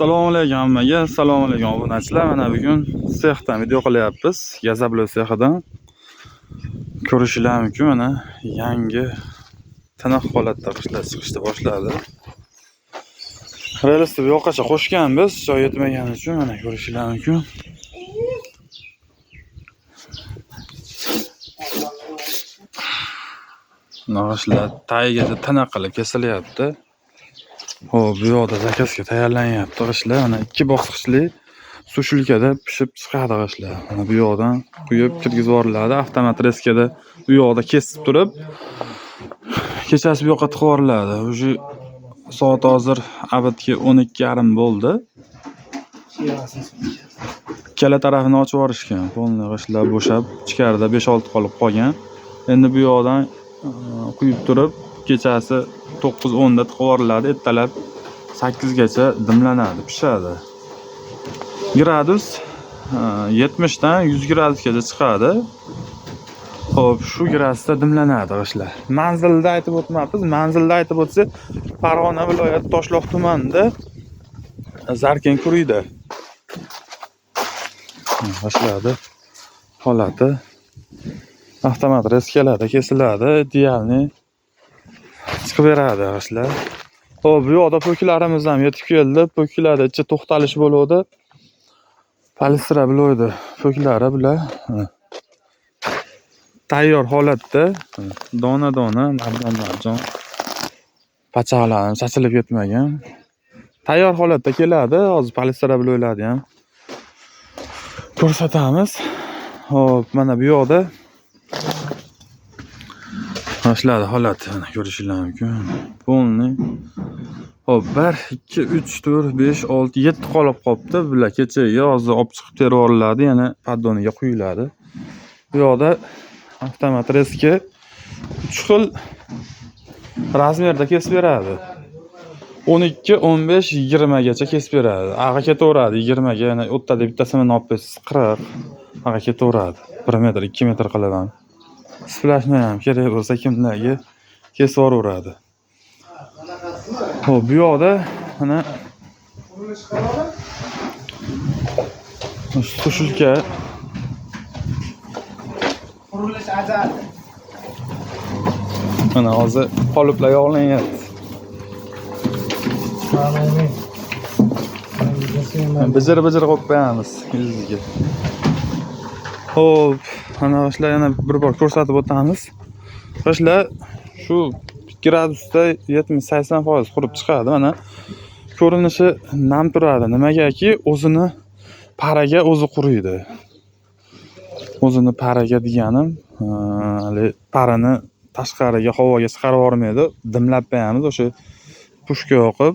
Assalomu alaykum hammaga, assalomu alaykum obunachilar. Mana bugun sexdan video qilyapmiz. Gazablo sexidan. Ko'rishinglar mumkin, mana yangi tiniq holatda g'ishtlar chiqishni boshladi. Relsni bu yoqqacha qo'shganmiz, joy yetmagani uchun mana ko'rishinglar mumkin. G'ishtlar tagigacha tiniq qilib kesilyapti. Xo'p, bu yoqda zakazga tayyorlanyapti g'ishtlar. Mana ikki bosqichli sushilkada pishib chiqadi g'ishtlar. Mana bu yoqdan quyib kirgizib yuboriladi. Avtomat reskada u yoqda kesib turib, kechasi bu yoqqa tiqib yuboriladi. Уже soat hozir abadga 12:30 bo'ldi. Ikkala tarafini ochib yuborishgan. Polni g'ishtlar bo'shab, ichkarida 5-6 qolib qolgan. Endi bu yoqdan quyib turib, kechasi 9-10 da tiqib yuboriladi. Ertalab 8 gacha dimlanadi, pishadi. Gradus 70 dan 100 gradusgacha chiqadi. Xo'p, shu gradusda dimlanadi g'ishtlar. Manzilda aytib o'tmabmiz. Manzilda aytib o'tsak, Farg'ona viloyati Toshloq tumanida Zarken Kuriyda. G'ishtlarni holati avtomat reskalarda kesiladi, idealniy chiqib beradi g'ishtlar. Xo'p, bu yoqda po'klarimiz ham yetib keldi. Po'klarda ichi to'xtalish bo'ladi. Palistira biloydi po'klari bular. Tayyor holatda, dona-dona, marjon-marjon pachaqlari chachilib ketmagan. Tayyor holatda keladi. Hozir palistira biloylarni ham ko'rsatamiz. Xo'p, mana bu yoqda g'ishtlar holati mana ko'rishinglar mumkin. Polniy. Xo'p, 1 2 3 4 5 6 7 qolib qolibdi. Bular kechaga hozir olib chiqib terib yuboriladi, yana poddoniga quyiladi. Bu yoqda avtomat reska 3 xil razmerda kesib beradi. 12, 15, 20 gacha kesib beradi. Ag'a ketaveradi 20 ga, yana o'rtada bittasini olib qo'ysangiz 40 ag'a ketaveradi. 1 metr, 2 metr qilib ham. Splashni ham kerak bo'lsa kimlarga kesib yuboraveradi. Xo'p, bu yoqda mana sushilka Qurilish ajal. Mana hozir qoliplar yog'lanyapti. Bijir-bijir qo'yib qo'yamiz yuziga. Xo'p, mana g'ishtlar yana bir bor ko'rsatib o'tamiz. G'ishtlar shu gradusda 70-80% qurib chiqadi. Mana ko'rinishi nam turadi. Nimagaki o'zini paraga o'zi quriydi. O'zini paraga deganim, hali parini tashqariga, havoga chiqarib yubormaydi. Dimlab qo'yamiz o'sha pushka yoqib.